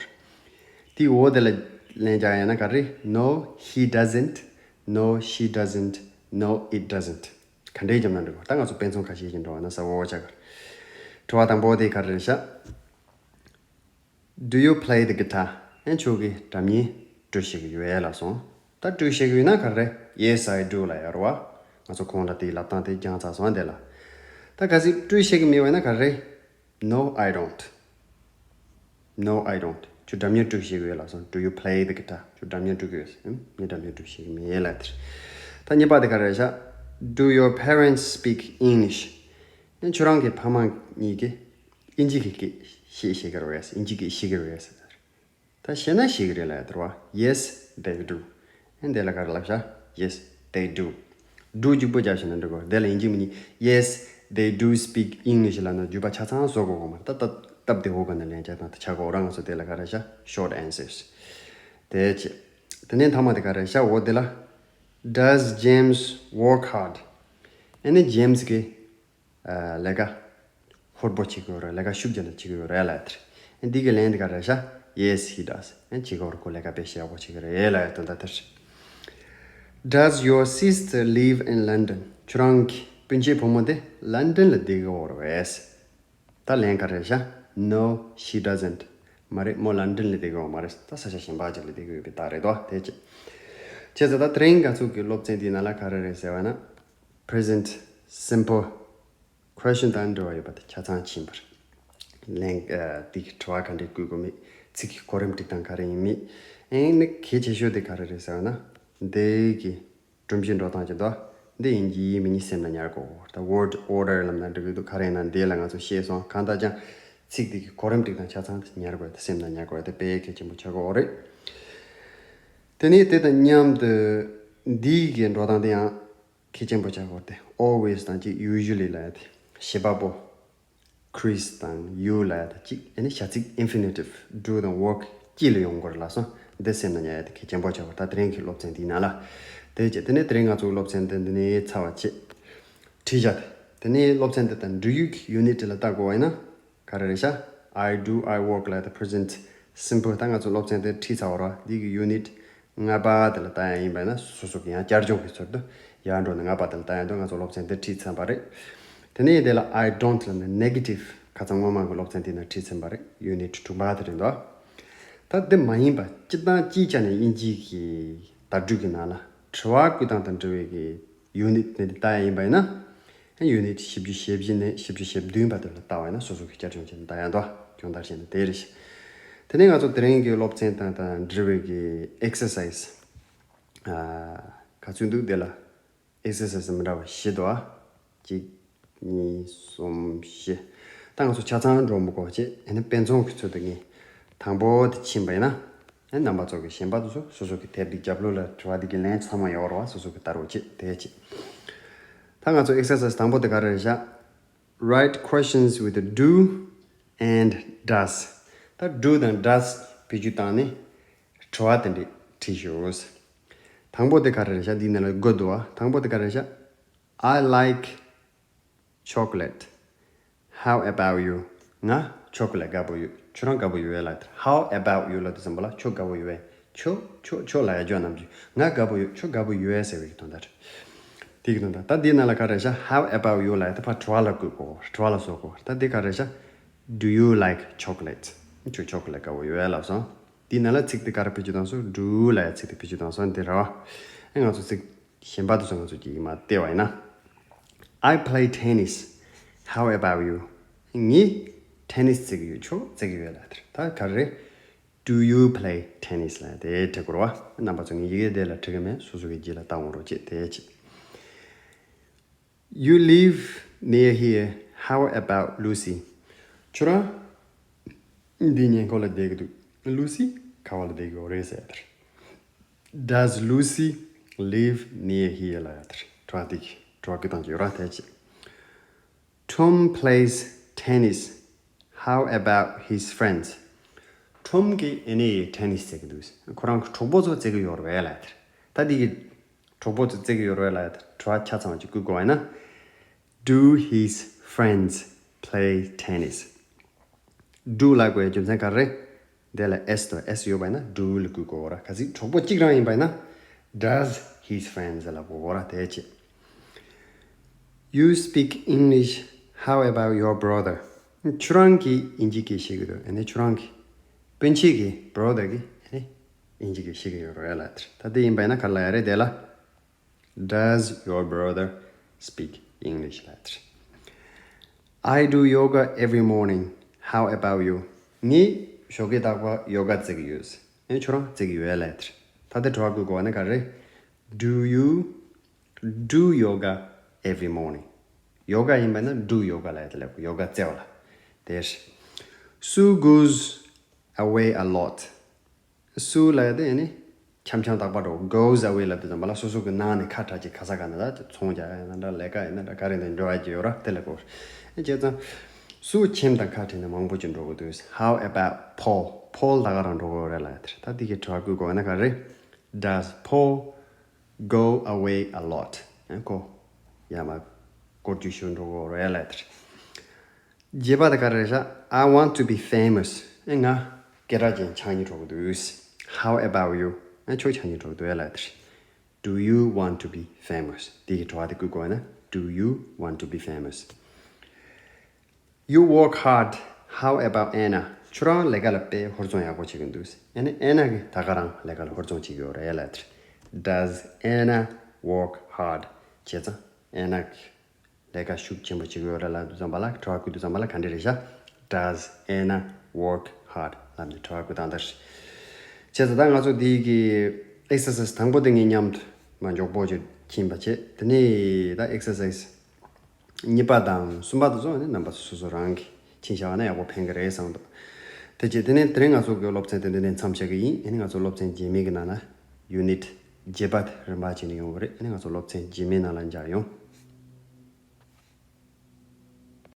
དེའི་འོག་དེ་ལ་ལན་རྒྱག་ཡ་ཡིན་ན་ག་རེ། No, he doesn't. No, she doesn't. No, it doesn't. ག་འདྲས་བརྒྱབ་ན་འགྲིག་གོ། ད་ང་ཚོ་དཔེ་མཚོན་ཁ་ཤས་ཤིག་འགྲོ་བ་ན་གསལ་བོ་ཆགས་གི་རེད། དྲི་བ་དང་པོ་དེ་ག་རེ་རེད་ཤག Do you play the guitar? ཨེ་ཁྱོད་ཀྱིས་སྒྲ་སྙན་དཀྲོལ་ཤེས་ཀྱི་ཡོད་ལབ་སོང་། ད་དཀྲོལ་ཤེས་ཀྱི་ཡོད་ན་ག་རེ། Yes, I do ལབ་ཡ་རེད་བ། ང་ཚོ་གོང་ལ་དེའི་ལབ་སྟངས་དེ་སྦྱངས་ཚར་སོང་། དེ་ལ་ད་གལ་སྲིད་དཀྲོལ་ཤེས་ཀྱི་མེད་པ་ཡིན་ན་ག་རེ། No, I don't. No, I don't. ཁྱོད་སྒྲ་སྙན་དཀྲོལ་ཤེས་ཀྱི་ཡོད་ལབ་སོང་། Do you play the guitar? ཁྱོད་སྒྲ་སྙན་དཀྲོལ་གྱི་ཡོད་ཟེར། ངས་སྒྲ་སྙན་དཀྲོལ་ཤེས་ཀྱི་མེད་ལབ་དེ་རེད། ད་གཉིས་པ་དེ་ག་རེ་རེད་ཤག Do your parents speak English? ཨེ་ཁྱོད་རང་གི་ཕ་མ་གཉིས་ཀྱིས་ཨིན་ཇི་གི་སྐད་ཤེས་ཤེས་ཀྱི་རེད་པས། ཨིན་ཇི་སྐད་ཤེས་ཀྱི་རེད་པས། ད་ཤེས་ན་ཤེས་ཀྱི་རེད་ལབ་ཡ་དེ་རེད་བ། Yes, they do. ཨེ་འདི་ལ་ག་རེ་ལབ་ཤག Yes, they do. Do གཅིག་པོ་རྒྱབ་ཤེས་ན་འགྲིག་གོ། དེ་ལ་ཡིན་གཅིག་མིན་གཉིས། Yes, they do speak English ལབ་ན་བརྗོད་པ་ཆ་ཚང་བཟོ་དགོས་གོ་མ་རེད། ད་སྟབས་སྟབས་བདེ་བོ་ག་ནས་ལན་རྒྱག་སྟངས་དེ་ཆགས་གོ་ར། ང་ཚོ་དེ་ལ་ག་རེ་ཤག Short answers. དེ་བྱས། དེ་ནས་མཐའ་མ་དེ་ག་རེ་ཤག་འོ་དེ་ལ། Does James work hard? ཨ་ནི་ཇེམ་སི་གིས་ཨ་ལས་ཀ་ཧུར་པོ་བྱེད་ཀྱི་ཡོད་རེད། ལས་ཀ་ཤུགས་རྒྱབ་ནས་བྱེད་ཀྱི་ཡོད་རེད་ལབ་ཡ་དེ་རེད། ཨ་འདི་གི་ལན་དེ་ག་རེ་ཤག Yes, he does. ཨ་བྱེད་ཀྱི་ཡོད་རེད། ཁོ་ལས་ཀ་དཔེ་ཞེ་པོ་བྱེད་ཀྱི་རེད་ལབ་ཡ་དོན་དག་དེ་རེད། Does your sister live in London? ཁྱོད་རང་གི་སྤུན་མཆེད་བུ་མོ་དེ་ལན་ཌན་ལ་བསྡད་ཀྱི་ཡོད་རེད་པས། ད་ལན་ག་རེ་ཤག No, she doesn't. མ་རེད། མོ་ལན་ཌན་ལ་བསྡད་ཀྱི་ཡོད་མ་རེད། ད་ས་ཆ་གཞན་པ་ཅིག་ལ་བསྡད་ཀྱི་ཡོད་པའི་རྟགས་རེད་དོ། དེ་བྱས། བྱས་ཙང་ད་དེ་རིང་ང་ཚོ་གི་སློབ་ཚན་འདིའི་ནང་ལ་ག་རེ་རེད་ཟེར་བ་ན། Present simple question དང་འབྲེལ་བ་ཡོད་པ་དེ་ཆ་ཚང་ཕྱིན་པ་རེད། ལན་ཨ་དེ་གི་དྲི་བ་ག་འདྲས་བཀོད་དགོས་མེད། ཚིག་གི་གོ་རིམ་སྒྲིག་སྟངས་ག་རེ་ཡིན་མིན། ཨེ་ནི་གལ་ཆེ་ཤོས་དེ་ག་རེ་རེད་ཟེར་བ་ན། འདི་གི་སྒྲོམ་གཞི་འགྲོ་སྟངས་ཀྱི་འདུག་འདི་ཡིན་གྱི་ཡིན་མིན་གྱི་སེམས་ལ་ཉར་དགོས། ད་word order ལབ་ན་འགྲིག་གི་འདུག་ག་རེ་ཡིན་ན་འདི་ལ་ང་ཚོ་ཤེས་སོང་། གང་ལྟར་ཀྱང་ཚིག་འདི་གི་གོ་རིམ་སྒྲིག་སྟངས་ཆ་ཚང་དེ་ཉར་དགོས། དེ་སེམས་ལ་ཉར་དགོས། དེ་དཔེ་གལ་ཆེན་པོ་ཆགས་ཀྱི་ཡོད་རེད། དེ་ནས་དེ་དང་མཉམ་དུ་འདི་གི་འགྲོ་སྟངས་དེ་ཡང་གལ་ཆེན་པོ་ཆགས་ཀྱི་ཡོད་རེད། དེ་always དང་གཅིག usually ལབ་ཡ་དེ་བྱེད་པ་པོ། Chris དང་you ལབ་ཡ་དང་གཅིག་ཨ་ནི་བྱ་ཚིག་infinitive do དང་work དཀྱིལ་ལ་ཡོང་དགོས་རེད་ལབ་སོང་། འདི་སེམས་ལ་ཉར་ཡ་དེ་གལ་ཆེན་པོ་ཆགས་པ། ད་དེ་རིང་གི་སློབ་ཚན་འདིའི་ནང་ལ། དེ་བྱས་དེ་ནས་དེ་རིང་ང་ཚོའི་སློབ་ཚན་འདི་འདི་ནས་ཚར་བ་བྱས། བྲིས་བཞག་སྟེ། དེ་ནས་སློབ་ཚན་འདི་དང་འབྲེལ་ཡོད་ཀྱི་unit ལ་ལྟ་དགོས་པ་ཡིན་ན། ག་རེ་རེད་ཤག I do, I work ལབ་ཡ་དེ་present simple ད་ང་ཚོ་སློབ་ཚན་དེ་བྲིས་ཚར་བ་རེད། འདི་གི་unit ལྔ་པ་དེ་ལ་ལྟ་ཡ་ཡིན་པ་ཡིན་ན། སོ་སོ་གི་ཡང་བསྐྱར་སྦྱོང་གི་ཚུལ་དུ་ཡར་འགྲོ་ནས་ལྔ་པ་དེ་ལ་ལྟ་ཡ་འདུག་ང་ཚོ་སློབ་ཚན་དེ་བྲིས་ཚར་བ་རེད། དེ་ནས་དེ་ལ་I don't ལབ་ནས་negative ཁ་སང་སྔོན་མ་གི་སློབ་ཚན་དེ་ནང་བྲིས་ཚར་བ་རེད། unit དྲུག་པ་དེ་རེད་འདུག་ད་འདི་མ་ཡིན་པ་སྤྱིར་བཏང་སྤྱིའི་ཆ་ནས་དབྱིན་ཇིའི་གི་བརྡ་སྤྲོད་ཀྱི་ནང་ལ་དྲི་བ་བཀོད་སྟངས་དང་འབྲེལ་བའི་གི་unit དེ་འདི་ལྟ་ཡ་ཡིན་པ་ཡིན་ན། unit བཞི་བཅུ་ཞེ་བཞི་ནས་བཞི་བཅུ་ཞེ་བདུན་བར་དུ་ལ་ལྟ་བ་ཡིན་ན་སོ་སོ་གི་བསྐྱར་སྦྱོང་བྱས་ནས་ལྟ་ཡ་འདུག་སྦྱོང་བརྡར་བྱས་ནས་དེ་རེད། དེ་ནས་ང་ཚོ་དེ་རིང་གི་སློབ་ཚན་དང་དང་འབྲེལ་བའི་གི་exercise ཨ་ག་ཚོད་འདུག་དེ་ལ་exercise མི་འདྲ་བ་བཞི་འདུག་གཅིག་གཉིས། གསུམ། བཞི། ད་ང་ཚོ་ཆ་ཚང་འགྲོ་མི་དགོས་བྱས། ཨ་ནི་དཔེ་མཚོན་གྱི་ཚུལ་དུ་ངས་དང་པོ་དེ་ཕྱིན་པ་ཡིན་ན། ཨ་རྣམ་པ་ཚོ་གི་གཞན་པ་དེ་ཚོ་སོ་སོ་གི་དེབ་འདི་རྒྱབ་ལོགས་ལ་དྲི་བ་འདི་གི་ལན་ཚང་མ་ཡོད་རེད་བ། སོ་སོ་གི་ལྟ་རོགས་བྱེད། དེ་བྱེད། ད་ང་ཚོ་exercise དང་པོ་དེ་ག་རེ་རེད་ཤག Write questions with do and does. ད་do དང་does བེད་སྤྱོད་བཏང་ནས་དྲི་བ་དེ་འདྲས་དྲིས་ཤོག་དང་པོ་དེ་ག་རེ་རེད་ཤག་འདི་ནང་ལ་དགོད་འདུག་བ། དང་པོ་དེ་ག་རེ་རེད་ཤག I like chocolate. How about you? ང་chocolate དགའ་པོ་ཡོད། ཁྱོད་རང་དགའ་པོ་ཡོད་ལབ་དེ། How about you ལབ་དུས་ཙམ་པ་ལ་ཁྱོད་དགའ་པོ་ཡོད་པས། ཁྱོད་ཁྱོད་ཁྱོད་ལབ་ཡ་ཅོ་ནམ་རྒྱུན་ང་དགའ་པོ་ཡོད། ཁྱོད་དགའ་པོ་ཡོད་ཟེར་བའི་དོན་དག་རེད། དེ་གི་དོན་དག་ད་འདི་ནང་ལ་ག་རེ་ཤག How about you ལབ་ཡ་དེ་ཕར་དྲི་བ་ལ་བཀོད་དགོས། དྲི་བ་ལ་བཟོ་དགོས། ད་འདི་ག་རེ་ཤག Do you like chocolate? ཁྱོད་chocolate དགའ་པོ་ཡོད་ལབ་སོང་། འདི་ནང་ལ་ཚིག་དེ་ག་རེ་བེད་སྤྱོད་བཏང་སོང་། Do ལབ་ཡ་ཚིག་དེ་བེད་སྤྱོད་བཏང་སོང་། འདི་རེད་བ། ཨེ་ང་ཚོ་ཚིག་གཞན་པ་དེ་ཚོ་ང་ཚོ་གིས་མར་བལྟས་པ་ཡིན་ན། I play tennis. How about you? ངས་tennis རྩེ་གི་ཡོད། ཁྱོད་རྩེ་གི་ཡོད་ལབ་དེ་རེད། ད་ག་རེ་རེད། Do you play tennis ལབ་དེ་དྲི་དགོས་རེད་བ། རྣམ་པ་ཚོ་ངས་ཡི་གེ་དེ་ལ་བྲིས་གི་མེད། སོ་སོ་གི་རྗེས་ལ་ལྟ་འོང་རོགས་བྱེད། དེ་བྱེད། You live near here. How about Lucy? ཁྱོད་རང་འདི་ཉེ་འཁོར་ལ་བསྡད་ཀྱི་འདུག Lucy ག་བ་ལ་བསྡད་ཀྱི་ཡོད་རེད་ཟེར་ཡ་དེ་རེད། Does Lucy live near here ལབ་ཡ་དེ་རེད། དྲི་བ་འདི་གི་དྲི་བ་བཀོད་སྟངས་ཅིག་ཡོད་ར། དེ་བྱེད། Tom plays tennis. How about his friends? ཐོམ་གྱིས་ཨ་ནི་ཊེ་ནིས་རྩེ་གི་འདུག་ཁོ་རང་གི་གྲོགས་པོ་ཚོ་རྩེ་གི་ཡོད་རེད་ལབ་ཡ་དེ་རེད། ད་འདི་གི་གྲོགས་པོ་ཚོ་རྩེ་གི་ཡོད་རེད་ལབ་ཡ་དེ་དྲི་བ་ཆ་ཚང་བ་ཅིག་བསྐུར་དགོས་པ་ཡིན་ན། Do his friends play tennis? Do ལབ་དགོས་ཡ་རྒྱུ་མཚན་ག་རེ་རེད། དེ་ལ་S དང་S ཡོད་པ་ཡིན་ན་do ལ་བསྐུར་དགོས་ར། གལ་སྲིད་གྲོགས་པོ་གཅིག་རང་ཡིན་པ་ཡིན་ན། Does his friends ལབ་དགོས་ར། དེ་བྱས། You speak English, how about your brother? ཁྱོད་རང་གིས་དབྱིན་ཇི་སྐད་ཤེས་ཀྱི་འདུག་ཨ་ནི་ཁྱོད་རང་གི་སྤུན་མཆེད་ཀྱི་brother གིས་ཨ་ནི་དབྱིན་ཇི་སྐད་ཤེས་ཀྱི་ཡོད་རེད་ལབ་དེ་རེད། ད་དེ་ཡིན་པ་ཡིན་ན་ག་རེ་ལབ་ཡ་རེད་དེ་ལ། Does your brother speak English? ལབ་དེ་རེད། I do yoga every morning. How about you? ངས་ཞོགས་ཀས་རྟག་པར་ཡོ་ག་རྩེ་གི་ཡོད། ཨེ་ཁྱོད་རང་རྩེ་གི་ཡོད་ལབ་དེ་རེད། ད་དེ་དྲི་བ་བཀོད་དགོས་པ་ནི་ག་རེ་རེད། Do you do yoga every morning? ཡོ་ག་ཡིན་པ་ན་do yoga ལབ་ཡ་དེ་ལབ་དགོས། ཡོ་ག་རྩེ་བ་ལ། དེ་རེད། Sue goes away a lot. སུ་ལབ་ཡ་དེ་ཨ་ནི་འཆམ་འཆམ་རྟག་པར་འགྲོ། Goes away ལབ་དུས་ཙམ་པ་ལ་སོ་སོ་གི་ནང་ནས་ཁ་གྲག་ཅིག་ག་ས་ག་ནས་ད་ཚོང་རྒྱག་ཡ་ཡིན་ན་འདྲ། ལས་ཀ་ཡིན་ན་འདྲ། ག་རེ་ནས་འགྲོ་ཡ་ཅིག་ཡོད་ར། དེ་ལ་གོ། ཨེ་བྱས་ཙང་སུ་ཁྱིམ་དང་ཁ་བྲལ་ནས་མང་པོ་ཅིག་འགྲོ་གི་འདུག How about Paul? Paul ད་ག་རང་འགྲོ་གི་ཡོད་རེད་ལབ་ཡ་དེ་རེད། ད་དེ་གི་དྲི་བ་བཀོད་དགོས་ན་ག་རེ། Does Paul go away a lot? ཨེ་ཁོ་ཡ་མ་སྐོར་རྒྱུག་ཞུ་འགྲོ་གི་ཡོད་རེད་ལབ་ཡ་དེ་རེད། རྗེས་པ་དེ་ག་རེ་རེད་ཤག I want to be famous. ཨེ་ང་སྐད་གྲགས་ཅན་ཆགས་སྙིང་འདོད་ཀྱི་འདུག How about you? ཨེ་ཁྱོད་ཆགས་སྙིང་འདོད་ཀྱི་འདུག་ཨེ་ལབ་དེ་རེད། Do you want to be famous? དེ་གི་དྲི་བ་དེ་བཀོད་དགོས་ན། Do you want to be famous? You work hard. How about Anna? ཁྱོད་རང་ལས་ཀ་ལ་དཔེ་ཧུར་བརྩོན་ཡག་པོ་བྱེད་ཀྱི་འདུག་ཨ་ནི་ཨེ་ན་གིས་ད་ག་རང་ལས་ཀ་ལ་ཧུར་བརྩོན་བྱེད་ཀྱི་ཡོད་རེད་ལབ་དེ་རེད། Does Anna work hard? བྱས་ཙང་ཨེ་ན་གིས་ལས་ཀ་ཤུགས་ཆེན་པོ་བྱེད་ཀྱི་ཡོད་རེད་ལབ་དུས་ཙམ་པ་ལ། དྲི་བ་བཀོད་དུས་ཙམ་པ་ལ་ག་འདྲ་རེད་ཤག Does Anna work hard? ལབ་ནས་དྲི་བ་བཀོད་སྟངས་དེ་རེད། བྱས་ཙང་ད་ང་ཚོ་འདི་གི་exercise དང་པོ་དེ་ངས་མཉམ་དུ་མ་མགྱོགས་པོ་ཅིག་ཕྱིན་པ་བྱས། དེ་ནས་ད་exercise གཉིས་པ་དང་གསུམ་པ་དེ་ཚོ་ནི་རྣམ་པ་ཚོ་སོ་སོ་རང་གིས་ཕྱིན་བཞག་ན་ཡག་པོ་ཕན་གི་རེད་བསམ་འདུག་དེ་རྗེས་དེ་ནས་དེ་རིང་ང་ཚོ་གི་སློབ་ཚན་དེ་འདི་ནས་མཚམས་བཞག་གི་ཡིན། ཨ་ནི་ང་ཚོ་སློབ་ཚན་རྗེས་མའི་གི་ནང་ན་unit བརྒྱད་པ་དེ་རིམ་པ་བྱས་ནས་ཡོང་གི་རེད། ཨ་ནི་ང་ཚོ་སློབ་ཚན་རྗེས་མའི་ནང་ལ་མཇལ་ཡོང་།